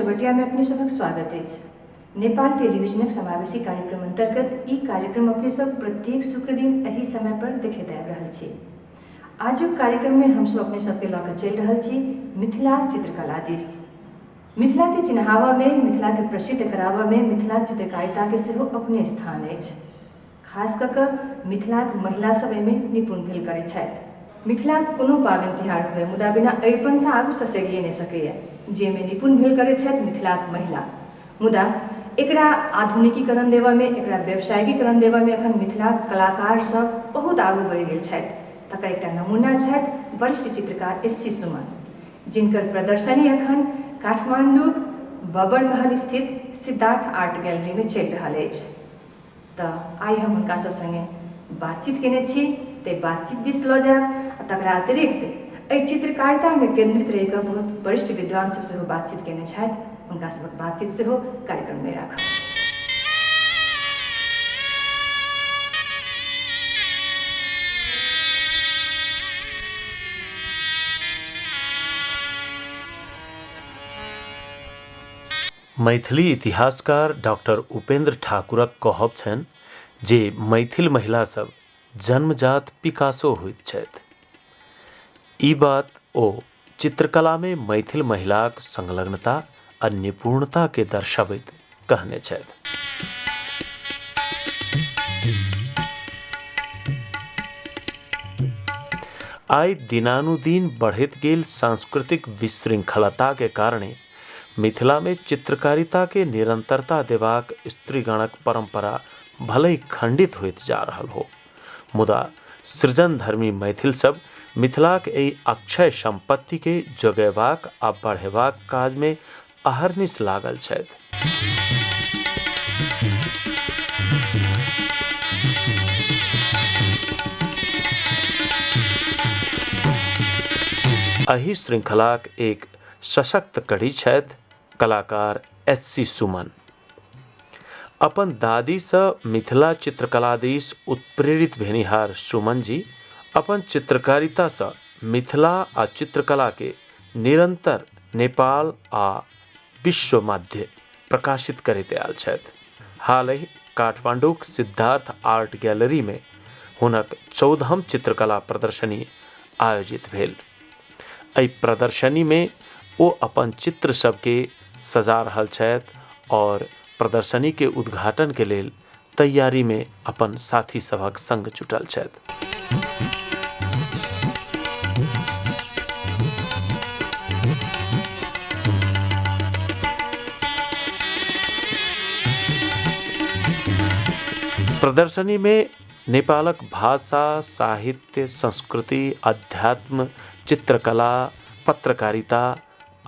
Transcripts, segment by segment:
चौबटिया में अपने सभक स्वागत अछि। नेपाल टेलीविजनक समावेशी कार्यक्रम अंतर्गत ई कार्यक्रम अपने सब प्रत्येक शुक्र दिन एहि समय पर देखैत आबि रहल छी। आजुक कार्यक्रम में हमसब अपने सबके लऽ कऽ चलि रहल छी मिथिला चित्रकला दिस। मिथिला के चिन्हाबऽ में, मिथिला के प्रसिद्ध कराबऽ में मिथिला चित्रकारिता के सेहो अपने स्थान अछि। खास कऽ कऽ मिथिलाक महिला सब एहिमे निपुण भेल करैत छथि। मिथिलाक कोनो पाबनि तिहार हुए मुदा बिना अरिपनसँ आगू ससरिए नहि सकैए, जाहिमे निपुण भेल करैत छथि मिथिलाक महिला। मुदा एकरा आधुनिकीकरण देबऽमे, एकरा व्यावसायिकीकरण देबऽमे एखन मिथिलाक कलाकार सब बहुत आगू बढ़ि गेल छथि। तकर एकटा नमूना छथि वरिष्ठ चित्रकार एस सी सुमन, जिनकर प्रदर्शनी एखन काठमाण्डूक बबर महल स्थित सिद्धार्थ आर्ट गैलरीमे चलि रहल अछि। तऽ आइ हम हुनका सब सङ्गे बातचीत केने छी ताहि बातचीत दिस लऽ जायब आ तकरा अतिरिक्त एहि चित्रकारितामे केन्द्रित रहि कऽ बहुत वरिष्ठ विद्वान सब सेहो बातचीत केने छथि, हुनका सभक बातचीत सेहो कार्यक्रममे राखब। मैथिली इतिहासकार डॉक्टर उपेन्द्र ठाकुरक कहब छनि जे मैथिल महिला सब जन्मजात पिकासो होइत छथि। ई बात ओ चित्रकलामे मैथिल महिलाक संलग्नता आ निपुणता के दर्शबैत कहने छथि। आइ दिनानुदिन बढ़ैत गेल सांस्कृतिक विशृंखलता के कारणे मिथिला मे चित्रकारिता के निरंतरता देबाक स्त्रीगणक परंपरा भले खंडित होइत जा रहल हो, मुदा सृजनधर्मी मैथिल सब मिथिलाक एहि अक्षय संपत्ति के जोगेबाक आ बढ़ेबाक काज मे अहर्निश लागल छथि। एहि श्रृंखलाक एक सशक्त कड़ी छथि कलाकार एस सी सुमन। अपन दादीसँ मिथिला चित्रकला दिस उत्प्रेरित भेनिहार सुमन जी अपन चित्रकारितासँ मिथिला आ चित्रकला के निरंतर नेपाल आ विश्व मध्य प्रकाशित करैत आयल छथि। हालहि काठमांडूक सिद्धार्थ आर्ट गैलरी में हुनक 14म चित्रकला प्रदर्शनी आयोजित भेल। एहि प्रदर्शनी में ओ अपन चित्र सबके सजा रहल छथि और प्रदर्शनी के उद्घाटन के लेल तैयारी में अपन साथी सभक संग जुटल छथि। प्रदर्शनी में नेपालक भाषा, साहित्य, संस्कृति, अध्यात्म, चित्रकला, पत्रकारिता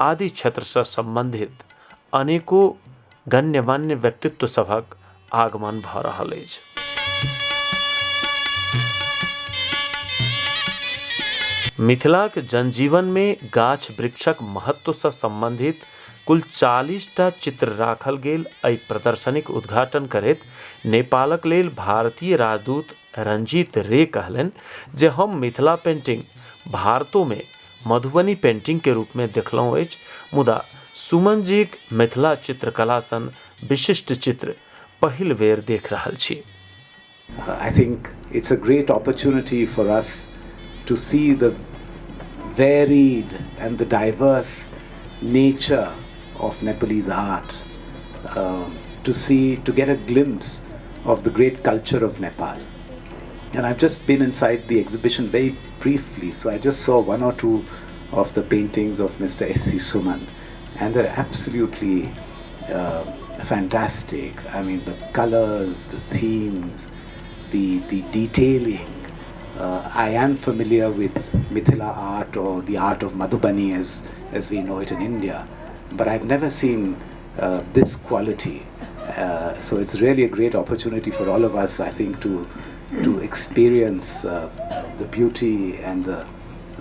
आदि क्षेत्र से संबंधित अनेको गण्यमान्य व्यक्तित्व सभक आगमन भऽ रहल अछि। मिथिलाक जनजीवन मे गाछ वृक्षक महत्व सँ संबंधित कुल 40 टा चित्र राखल गेल एहि प्रदर्शनीक उद्घाटन करैत नेपालक लेल भारतीय राजदूत रंजीत रे कहलनि जे हम मिथिला पेंटिंग भारतो मे मधुबनी पेंटिंग के रूप मे देखलहुँ अछि, मुदा सुमन जीक मिथिला चित्रकला सन विशिष्ट चित्र पहिल बेर देख रहल छी। I think it's a great opportunity for us to see the varied and the diverse nature of Nepalese art, to see, to get a glimpse of the great culture of Nepal. And I've just been inside the exhibition very briefly, so I just saw one or two of the paintings of Mr. S.C. Suman, and they're absolutely fantastic. I mean, the colors, the themes, the detailing. I am familiar with Mithila art or the art of Madhubani as we know it in India, but I've never seen this quality. So it's really a great opportunity for all of us, I think, to experience the beauty and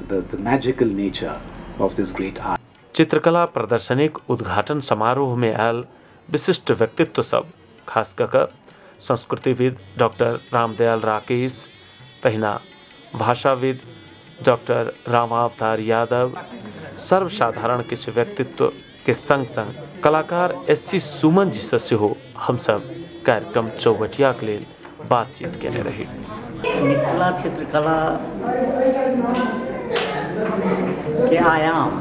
the magical nature of this great art. चित्रकला प्रदर्शनीक उद्घाटन समारोह में आयल विशिष्ट व्यक्तित्व सब, खास कऽ कऽ संस्कृतिविद डॉक्टर रामदयाल राकेश, तहिना भाषाविद डॉक्टर रामावतार यादव, सर्वसाधारण किछु व्यक्तित्व के संग संग कलाकार एस सी सुमन जी से सेहो हमसब कार्यक्रम चौबटियाके लेल बातचीत केने रही। मिथिला चित्रकला के आयाम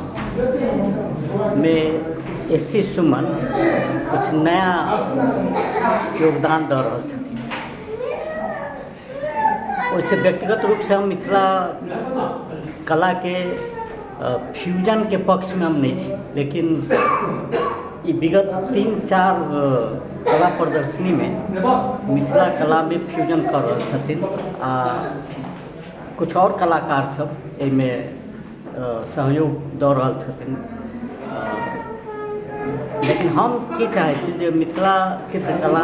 में एस सी सुमन किछु नया योगदान दऽ रहल छथिन। ओहिसँ व्यक्तिगत रूपसँ हम मिथिला कलाके फ्यूजनके पक्षमे हम नहि छी, लेकिन ई विगत 3-4 कला प्रदर्शनीमे मिथिला कलामे फ्यूजन कऽ रहल छथिन आ किछु आओर कलाकार सब एहिमे सहयोग दऽ रहल छथिन। लेकिन हम की चाहै छी जे मिथिला चित्रकला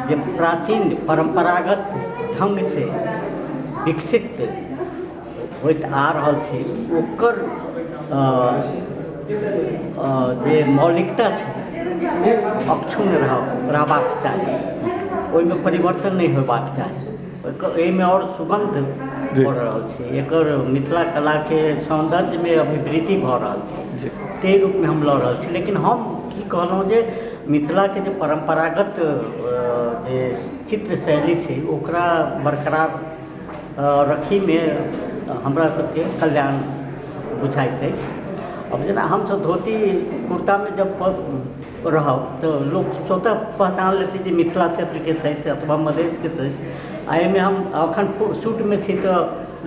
जे प्राचीन परम्परागत ढङ्गसँ विकसित होइत आ रहल छै, ओकर जे मौलिकता छै ओ अक्षुण्ण रहबाक चाही, ओहिमे परिवर्तन नहि होयबाक चाही। एहिमे आओर सुगन्ध बढ़ि रहल छै, एकर मिथिला कलाके सौन्दर्यमे अभिवृद्धि भऽ रहल छै, ताहि रूपमे हम लऽ रहल छी। लेकिन हम की कहलहुँ जे मिथिलाके जे परम्परागत जे चित्रशैली छै ओकरा बरकरार रखैमे हमरा सबके कल्याण बुझाइत अछि। आब जेना हमसब धोती कुर्तामे जब रहब तऽ लोक स्वतः पहचान लेतै जे मिथिला क्षेत्रके छथि अथवा मधेशके छथि। आ एहिमे हम एखन सूटमे छी तऽ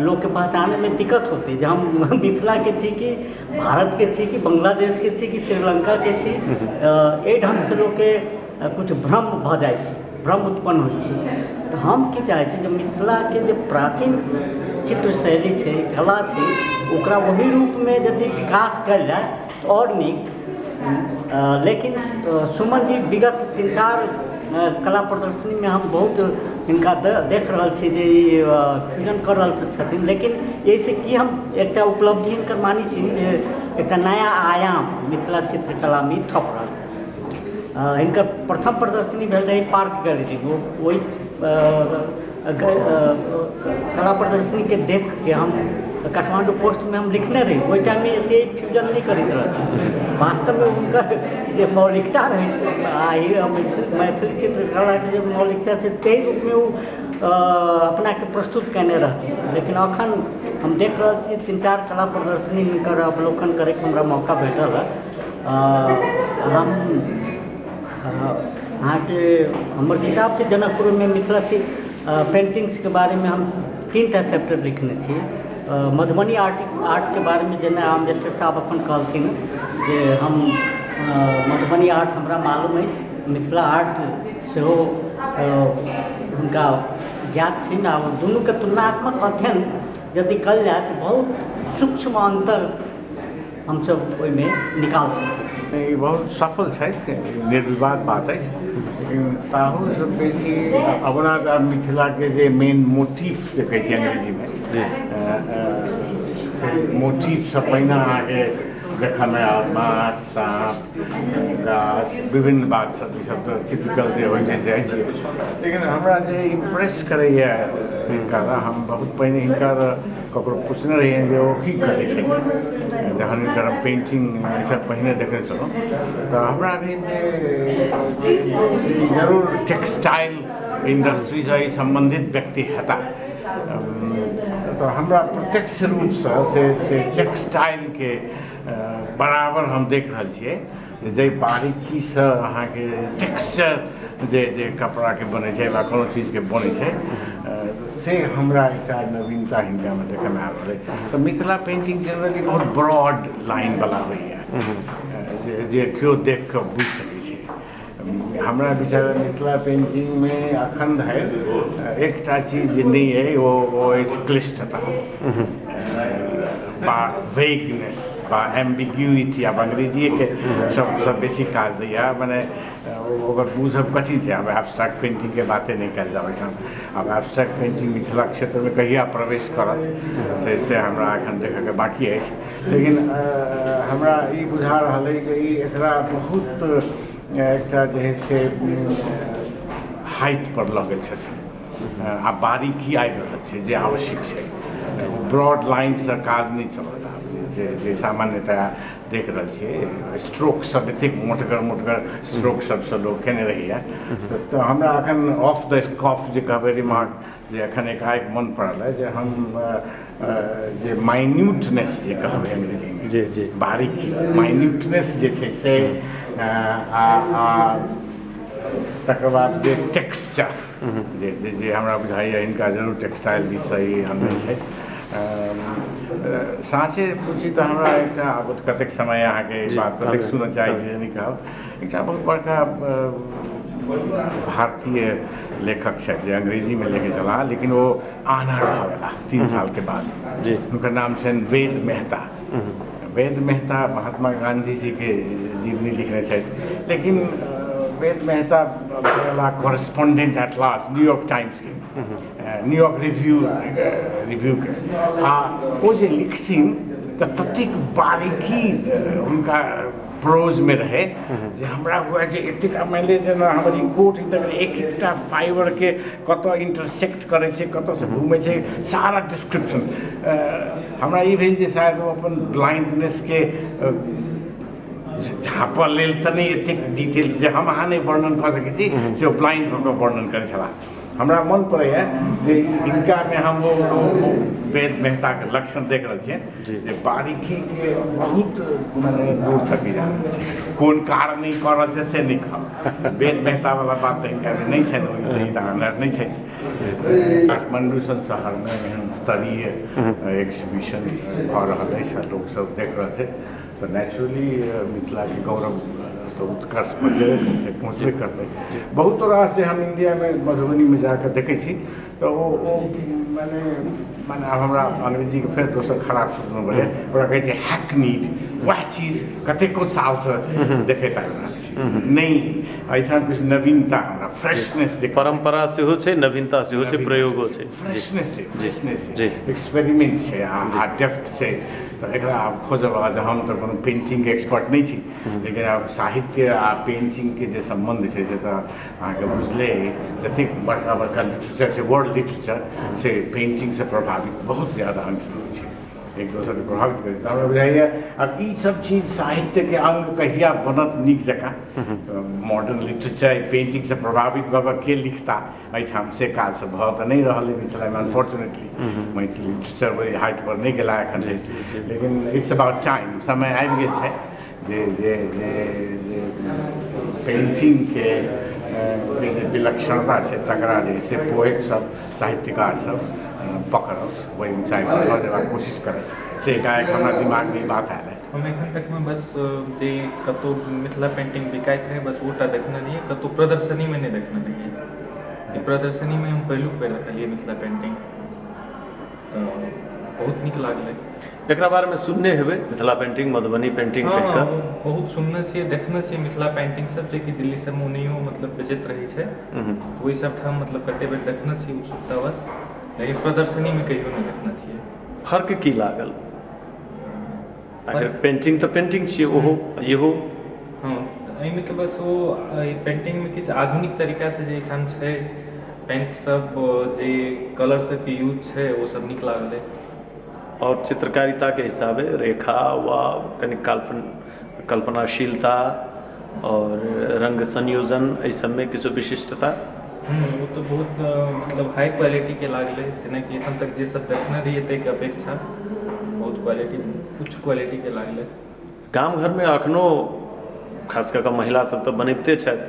लोकके पहचानैमे दिक्कत होतै जे हम मिथिलाके छी कि भारतके छी कि बांग्लादेशके छी कि श्रीलङ्काके छी। एहि ढङ्गसँ लोकके किछु भ्रम भऽ जाइ छै, भ्रम उत्पन्न होइ छै। तऽ हम की चाहै छी जे मिथिलाके जे प्राचीन चित्रशैली छै, कला छै, ओकरा ओहि रूपमे यदि विकास कयल जाय तऽ आओर नीक। लेकिन सुमन जी विगत 3-4 कला प्रदर्शनीमे हम बहुत हिनका देख रहल छी जे ई फ्यूजन कऽ रहल छथिन। लेकिन एहिसँ की हम एकटा उपलब्धि हिनकर मानै छी जे एकटा नया आयाम मिथिला चित्रकलामे थपि रहल छथिन। हिनकर प्रथम प्रदर्शनी भेल रहै पार्क गैलरीमे। ओहि कला प्रदर्शनीके देखके हम काठमाण्डू पोस्टमे हम लिखने रही। ओहि टाइममे एतेक फ्यूजन नहि करैत रहथिन। वास्तवमे हुनकर जे मौलिकता रहै आ मैथिली चित्रकलाके जे मौलिकता छै ताहि रूपमे ओ अपनाके प्रस्तुत कयने रहथिन। लेकिन एखन हम देख रहल छी 3-4 कला प्रदर्शनी हिनकर अवलोकन करैके हमरा मौका भेटल हँ। हम अहाँके हमर किताब छै जनकपुरमे मिथिला छै पेन्टिंग्सके बारेमे हम 3टा चैप्टर लिखने छी। मधुबनी आर्टके बारेमे जेना अम्बेडकर साहब अपन कहलखिन जे हम मधुबनी आर्ट हमरा मालूम अछि, मिथिला आर्ट सेहो हुनका ज्ञात छनि। आ दुनूके तुलनात्मक अध्ययन यदि कयल जाय तऽ बहुत सूक्ष्म अन्तर हमसभ ओहिमे निकालि सकै छी। ई बहुत सफल छथि, निर्विवाद बात अछि। लेकिन ताहूसँ बेसी अपना तऽ मिथिलाके जे मेन मोटिफ जे कहै छै अंग्रेजीमे, से मोटिफसँ पहिने अहाँके देखऽमे आओत माछ, साँप, गाछ, विभिन्न बात सब, ईसब तऽ टिपिकल जे होइ छै से अछि। लेकिन हमरा जे इम्प्रेस करैए हिनकर, हम बहुत पहिने हिनकर ककरो पुछने रहियनि जे ओ की करै छथिन, जहन हिनकर हम पेन्टिंग एहिसँ पहिने देखने छलहुँ तऽ हमरा भेल जे जरूर टेक्सटाइल इन्डस्ट्रीसँ ई सम्बन्धित व्यक्ति हेताह। तऽ हमरा प्रत्यक्ष रूपसँ से टेक्सटाइलके बराबर हम देख रहल छियै जे जाहि बारीकीसँ अहाँके टेक्सचर जे जे कपड़ाके बनै छै वा कोनो चीजके बनै छै, से हमरा एकटा नवीनता हिनकामे देखयमे आबि रहल अइ। तऽ मिथिला पेन्टिंग जेनरली बहुत ब्रॉड लाइनवला होइए जे जे केओ देख कऽ बुझि सकै छै। हमरा विचारे मिथिला पेन्टिंगमे अखन धरि एकटा चीज जे नहि अइ ओ अछि क्लिष्टता बा वेगनेस बा एम्बिग्यूइटी। आब अंग्रेजीएके सबसँ बेसी काज दैए, मने ओकर बूझब कठिन छै। आब एब्स्ट्रैक्ट पेन्टिंगके बाते नहि कयल जाय ओहिठाम। आब एब्स्ट्रैक्ट पेन्टिंग मिथिला क्षेत्रमे कहिया प्रवेश करत से से हमरा एखन देखयके बाँकी अछि। लेकिन हमरा ई बुझा रहल अइ जे ई एकरा बहुत एकटा जे हइ से हाइटपर लऽ गेल छथिन आ बारीकी आबि रहल छै जे आवश्यक छै। ब्रॉड लाइनसँ काज नहि चलत आब। जे जे सामान्यतया देख रहल छियै, स्ट्रोक सब एतेक मोटगर मोटगर स्ट्रोक सबसँ लोक केने रहैया। तऽ हमरा एखन ऑफ the कफ जे कहबै रिमार्क जे एखन एकाएक मन पड़ल है जे हम जे माइन्यूटनेस जे कहबै अंग्रेजीमे, जी जी, बारीकी, माइन्यूटनेस जे छै से आ तकर बाद जे टेक्सचर जे जे जे हमरा बुझाइए हिनका जरूर टेक्सटाइल दिससँ ई आनने छै। साँचे पूछी तऽ हमरा एकटा आब कतेक समय अहाँके ई बात कतेक सुनऽ चाहै छी से नहि कहब, एकटा बहुत बड़का भारतीय लेखक छथि जे अंग्रेजीमे लिखै छलाह, लेकिन ओ आनर भऽ गेला 3 सालके बाद। हुनकर नाम छनि वेद मेहता। वेद मेहता महात्मा गांधी जीके जीवनी लिखने छथि, लेकिन वेद मेहता भऽ गेला कॉरेस्पॉन्डेंट एट लास्ट न्यूयॉर्क टाइम्सके, न्यूयॉर्क रिव्यूके। आ ओ जे लिखथिन तऽ ततेक बारीकी हुनका प्रोजमे रहै जे हमरा हुए जे एतेक मानि लिअ जेना हमर ई कोट तक एक एकटा फाइबरके कतऽ इंटरसेक्ट करै छै, कतऽसँ घूमै छै, सारा डिस्क्रिप्शन। हमरा ई भेल जे शायद ओ अपन ब्लाइंडनेसके झाँपऽ लेल तऽ नहि एतेक डिटेल्स जे हम अहाँ नहि वर्णन कऽ सकै छी से ओ ब्लाइंड भऽ कऽ वर्णन करै छलाह। हमरा मन पड़ैए जे हिनकामे हम ओ वेद मेहताके लक्षण देख रहल छियै जे बारीकीके बहुत मने दूर तक जा रहल छै, कोन कारण ई कऽ रहल छै से नहि कहब। वेद मेहतावला बात तऽ हिनकामे नहि छनि, ओहि तऽ आनर नहि छथि। काठमाण्डू सन शहरमे एहन स्तरीय एक्जिबिशन भऽ रहल अछि आ लोकसभ देख रहल छै तऽ नेचुरली मिथिलाके गौरव तऽ उत्कर्ष पर जेबे करतै, पहुँचबे करतै। बहुत रास जे हम इण्डियामे मधुबनीमे जाकऽ देखै छी तऽ ओ मने मने आब हमरा अंग्रेजीके फेर दोसर खराब शब्दमे बढ़िया ओकरा कहै छै हैकनीड, वएह चीज कतेको सालसँ देखैत आबि रहल छी। नहि एहिठाम किछु नवीनता हमरा फ्रेशनेस जे परम्परा सेहो छै, नवीनता सेहो छै, प्रयोगो छै, फ्रेशनेस छै, फ्रेशनेस छै, एक्सपेरिमेंट छै आ डेप्थ छै। तऽ एकरा आब खोजऽवला जे हम तऽ कोनो पेन्टिंगके एक्सपर्ट नहि छी, लेकिन आब साहित्य आ पेन्टिंगके जे सम्बन्ध छै से तऽ अहाँके बुझले अइ। जतेक बड़का बड़का लिटरेचर छै, वर्ल्ड लिटरेचर, से पेन्टिंगसँ प्रभावित बहुत ज्यादा अंशमे होइ छै, एक दोसरके प्रभावित करै। तऽ हमरा बुझाइए आब ई सब चीज साहित्यके अङ्ग कहिया बनत नीक जकाँ, मॉडर्न लिटरेचर पेन्टिंगसँ प्रभावित भऽ कऽ के लिखता एहिठाम, से काज सब भऽ तऽ नहि रहल अइ मिथिलामे। अनफॉर्चुनेटली मैथिली लिटरेचर ओहि हाइट पर नहि गेला एखन धरि, लेकिन it's about time, समय आबि गेल छै जे जे जे जे पेन्टिंगके के जे विलक्षणता छै तकरा जे से पोएट सब साहित्यकार सब पकड़त, ओहि ऊँचाइ पर लऽ जेबाक कोशिश करत, से एकाएक हमरा दिमागमे ई बात आयल। हम एखन तकमे बस जे कतहु मिथिला पेन्टिंग बिकाइत रहै बस ओटा देखने रहियै, कतहु प्रदर्शनीमे नहि देखने रहियै। ई प्रदर्शनीमे हम पहिलुक बेर देखलियै मिथिला पेन्टिंग, तऽ बहुत नीक लागलै। एकरा बारेमे सुनने हेबै मिथिला पेन्टिंग, मधुबनी पेन्टिंग कहि कऽ? बहुत सुनने छियै, देखने छियै मिथिला पेन्टिंग सब जेकि दिल्ली सबमे ओनाहियो मतलब बेचैत रहै छै, ओहि सब ठाम मतलब कते बेर देखने छियै उत्सुकतावश, लेकिन प्रदर्शनीमे कहियो नहि देखने छियै। फर्क की लागल? आखिर पेन्टिंग तऽ पेन्टिंग छियै, ओहो इहो। हँ, एहिमे तऽ बस ओ पेन्टिंगमे किछु आधुनिक तरीकासँ जे एहिठाम छै पेंट सब, जे कलर सबके यूज छै ओ सब नीक लागलै। आओर चित्रकारिताके हिसाबे रेखा वा कनि कल्पनाशीलता आओर रङ्ग संयोजन एहि सबमे किछु विशिष्टता? ओ तऽ बहुत मतलब हाई क्वालिटीके लागलै, जेनाकि एखन तक जे सब देखने रहियै ताहिके अपेक्षा बहुत क्वालिटी, उच्च क्वालिटीके लागलै। गाम घरमे एखनो खास कऽ कऽ महिला सब तऽ बनबिते छथि,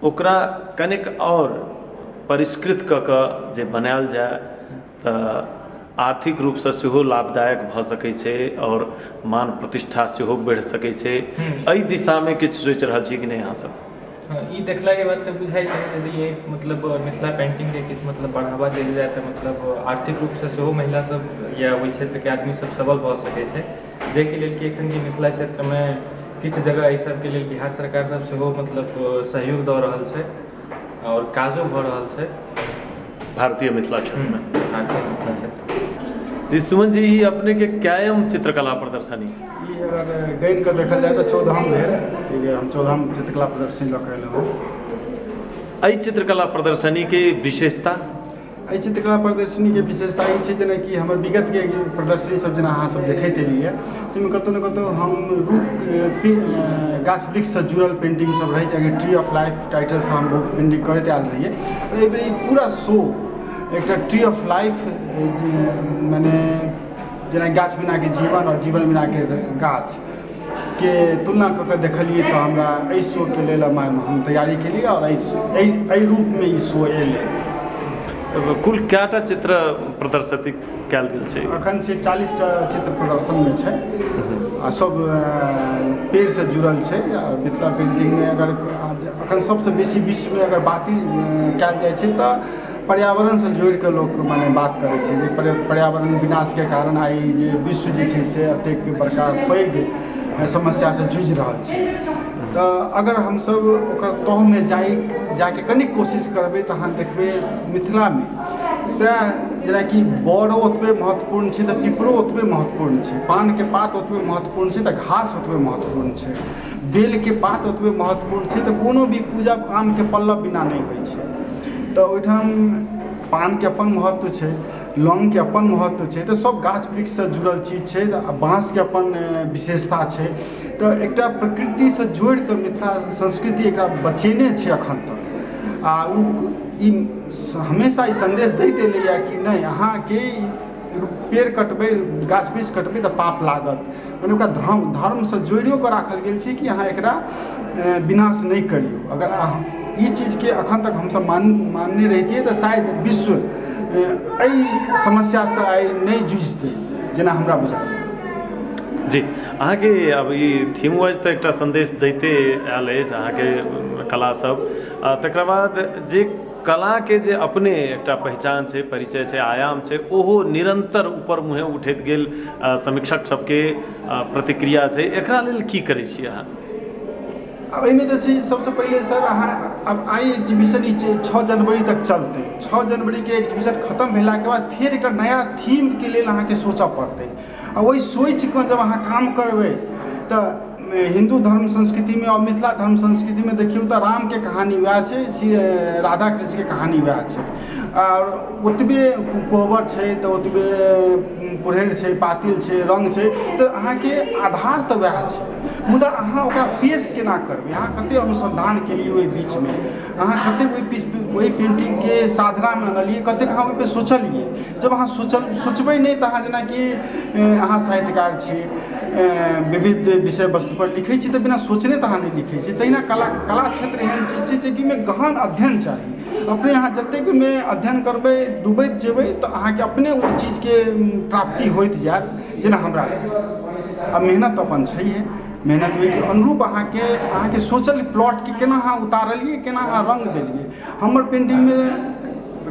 ओकरा कनिक आओर परिष्कृत कऽ कऽ जे बनायल जाय तऽ आर्थिक रूपसँ सेहो लाभदायक भऽ सकै छै आओर मान प्रतिष्ठा सेहो बढ़ि सकै छै। एहि दिशामे किछु सोचि रहल छी कि नहि अहाँ सब? हँ, ई देखलाके बाद तऽ बुझाइ छै यदि एहि मतलब मिथिला पेन्टिंगके किछु मतलब बढ़ावा देल जाय तऽ मतलब आर्थिक रूपसँ सेहो महिला सब या ओहि क्षेत्रके आदमी सब सबल भऽ सकै छै, जाहिके लेल कि एखन जे मिथिला क्षेत्रमे किछु जगह एहि सबके लेल बिहार सरकार सब सेहो मतलब सहयोग दऽ रहल छै आओर काजो भऽ रहल छै भारतीय मिथिला क्षेत्रमे। भारतीय मिथिला क्षेत्र। जी सुमन जी, ई अपने के कायम चित्रकला प्रदर्शनी? ई अगर गिन कऽ देखल जाय तऽ 14म भेल। एहि बेर हम 14म चित्रकला प्रदर्शनी लऽ कऽ एलहुँ हँ। एहि चित्रकला प्रदर्शनी के विशेषता? एहि चित्रकला प्रदर्शनीके विशेषता ई छै जेनाकि हमर विगतके प्रदर्शनी सब जेना अहाँ सब देखैत एलियै ताहिमे कतहु ने कतहु हम रुख गाछ वृक्षसँ जुड़ल पेन्टिंग सब रहै जेनाकि ट्री ऑफ लाइफ टाइटलसँ हम बहुत पेन्टिंग करैत आयल रहियै एहिबेर ई पूरा शो एकटा ट्री ऑफ लाइफ मने जेना गाछ बिनाके जीवन आओर जीवन बिनाके गाछ के तुलना कऽ कऽ देखलियै तऽ हमरा एहि शोके लेल हम तैयारी केलियै आओर एहि एहि रूपमे ई शो एलै। कुल कएटा चित्र प्रदर्शित कयल गेल छै? अखन छै 40टा चित्र प्रदर्शनमे छै आ सब पेड़सँ जुड़ल छै। आ मिथिला पेन्टिंगमे अगर अखन सबसँ बेसी विश्वमे अगर बात कयल जाइ छै तऽ पर्यावरणसँ जोड़िकऽ लोक मने बात करै छै जे पर्यावरण विनाशके कारण आइ जे विश्व जे छै से एतेक बड़का पैघ समस्यासँ जूझि रहल छै। तऽ अगर हमसब ओकर तहमे जाइ जाके कनि कोशिश करबै तऽ अहाँ देखबै मिथिलामे प्रायः जेनाकि बड़ो ओतबे महत्वपूर्ण छै तऽ पिपरो ओतबे महत्वपूर्ण छै, पानके पात ओतबे महत्वपूर्ण छै तऽ घास ओतबे महत्वपूर्ण छै, बेलके पात ओतबे महत्वपूर्ण छै तऽ कोनो भी पूजा आमके पल्लव बिना नहि होइ छै। तऽ ओहिठाम पानके अपन महत्व छै, लौङ्गके अपन महत्व छै, तऽ सब गाछ वृक्षसँ जुड़ल चीज छै आ बाँसके अपन विशेषता छै। तऽ एकटा प्रकृतिसँ जोड़िकऽ मिथिला संस्कृति एकरा बचेने छै एखन तक आ ओ ई हमेशा ई सन्देश दैत एलैए कि नहि अहाँके पेड़ कटबै गाछ वृक्ष कटबै तऽ पाप लागत, मने ओकरा धर्मसँ जोड़िओ कऽ राखल गेल छै कि अहाँ एकरा विनाश नहि करियौ। अगर अहाँ ई चीजके एखन तक हमसब मानने रहितियै तऽ शायद विश्व एहि समस्यासँ आइ नहि जुझतै जेना हमरा बुझाइए। जी, अहाँके आब ई थीम वाइज तऽ एकटा सन्देश दैते आयल अछि अहाँके कला सब, तकरा बाद जे कलाके जे अपने एकटा पहिचान छै, परिचय छै, आयाम छै, ओहो निरन्तर ऊपर मुँहे उठैत गेल समीक्षक सबके प्रतिक्रिया छै, एकरा लेल की करै छी अहाँ? आब एहिमे तऽ छै सबसँ पहिले सर अहाँ आब आइ एग्जीबिशन ई 6 जनवरी तक चलतै, 6 जनवरीके एग्जीबिशन खतम भेलाके बाद फेर एकटा नया थीमके लेल अहाँके सोचऽ पड़तै आ ओहि सोचिकऽ जब अहाँ काम करबै तऽ हिन्दू धर्म संस्कृतिमे आओर मिथिला धर्म संस्कृतिमे देखियौ तऽ रामके कहानी वएह छै, राधा कृष्णके कहानी वएह छै आओर ओतबे कोहबर छै तऽ ओतबे पुरहरि छै, पातिल छै, रङ्ग छै, तऽ अहाँके आधार तऽ वएह छै, मुदा अहाँ ओकरा पेश केना करबै, अहाँ कतेक अनुसन्धान केलियै ओहि बीचमे, अहाँ कतेक ओहि पेन्टिंगके साधनामे अनलियै, कतेक अहाँ ओहिपर सोचलियै। जब अहाँ सोचबै नहि तऽ अहाँ जेनाकि अहाँ साहित्यकार छी, विविध विषय वस्तुपर लिखै छी तऽ बिना सोचने तऽ अहाँ नहि लिखै छी, तहिना कला क्षेत्र एहन चीज छै जेकि ओहिमे गहन अध्ययन चाही। अपने अहाँ जतेक ओहिमे अध्ययन करबै, डुबैत जेबै तऽ अहाँके अपने ओ चीजके प्राप्ति होइत जायत जेना हमरा लगैए। आ मेहनत अपन छैहे, मेहनत ओहिके अनुरूप अहाँके सोचल प्लॉटके केना अहाँ उतारलियै, केना अहाँ रङ्ग देलियै। हमर पेन्टिंगमे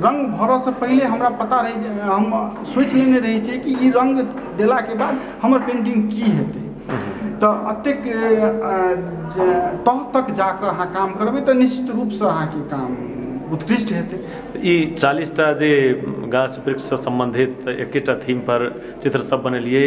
रङ्ग भरऽसँ पहिले हमरा पता रहै छै, हम सोचि लेने रहै छियै कि ई रङ्ग देलाके बाद हमर पेन्टिंग की हेतै। तऽ एतेक तह तक जाकऽ अहाँ काम करबै तऽ निश्चित रूपसँ अहाँके काम उत्कृष्ट हेतै। ई 40टा जे गाछ वृक्षसँ सम्बन्धित एकेटा थीमपर चित्र सब बनेलियै,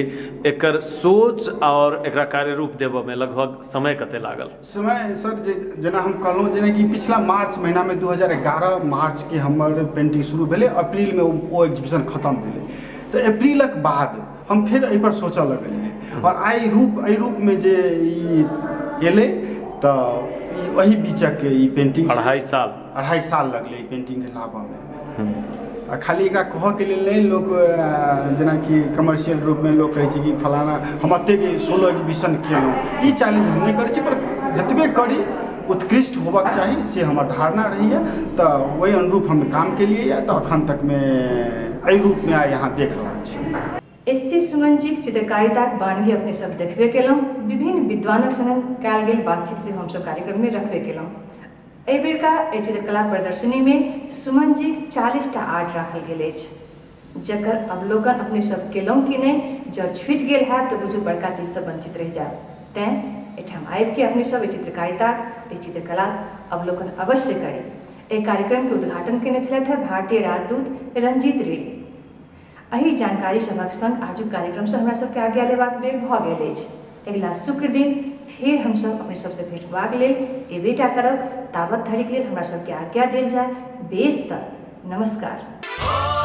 एकर सोच आओर एकरा कार्यरूप देबऽमे लगभग समय कते लागल? समय सर जे जेना हम कहलहुँ जेनाकि पिछला मार्च महीनामे 2011 मार्चके हमर पेन्टिंग शुरू भेलै, अप्रीलमे ओ एग्जीबिशन खतम भेलै, तऽ अप्रीलक बाद हम फेर एहिपर सोचऽ लगलियै आओर आइ एहि रूपमे जे ई एलै तऽ ई एहि बीचक ई पेन्टिंग 2.5 साल 2.5 साल लगलै ई पेन्टिंगके लाबऽमे। आ खाली एकरा कहऽके लेल नहि लोक जेनाकि कमर्शियल रूपमे लोक कहै छै कि फलाना हम एतेक सोलो एग्जीबिशन केलहुँ, ई चैलेंज हम नहि करै छी, पर जतबे करी उत्कृष्ट होबक चाही से हमर धारणा रहैए, तऽ ओहि अनुरूप हम काम केलियैए तऽ एखन तकमे एहि रूपमे आइ अहाँ देख रहल छी। एस सी सुमनजीक चित्रकारिताक बानगी अपने सब देखबे केलहुँ, विभिन्न विद्वानक संग कयल गेल बातचीत सेहो हमसब कार्यक्रममे रखबे केलहुँ। एहि बेरका एहि चित्रकला प्रदर्शनीमे सुमनजीक 40टा आर्ट राखल गेल अछि, जकर अवलोकन अपने सब केलहुँ कि नहि, जँ छूटि गेल हैत तऽ बुझू बड़का चीजसँ वंचित रहि जायब। तेँ एहिठाम आबिके अपने सब एहि चित्रकारिताक, एहि चित्रकलाक अवलोकन अवश्य करी। एहि कार्यक्रमके उद्घाटन कयने छलथि हेँ भारतीय राजदूत रंजीत रे। एहि जानकारी सभक संग आजुक कार्यक्रमसँ हमरा सबके आज्ञा लेबाक बेर भऽ गेल अछि। अगिला शुक्र दिन फेर हमसब अपने सबसँ भेटबाक लेल एबेटा करब। ताबत धरिक लेल हमरा सबके आज्ञा देल जाय। बेस तऽ नमस्कार।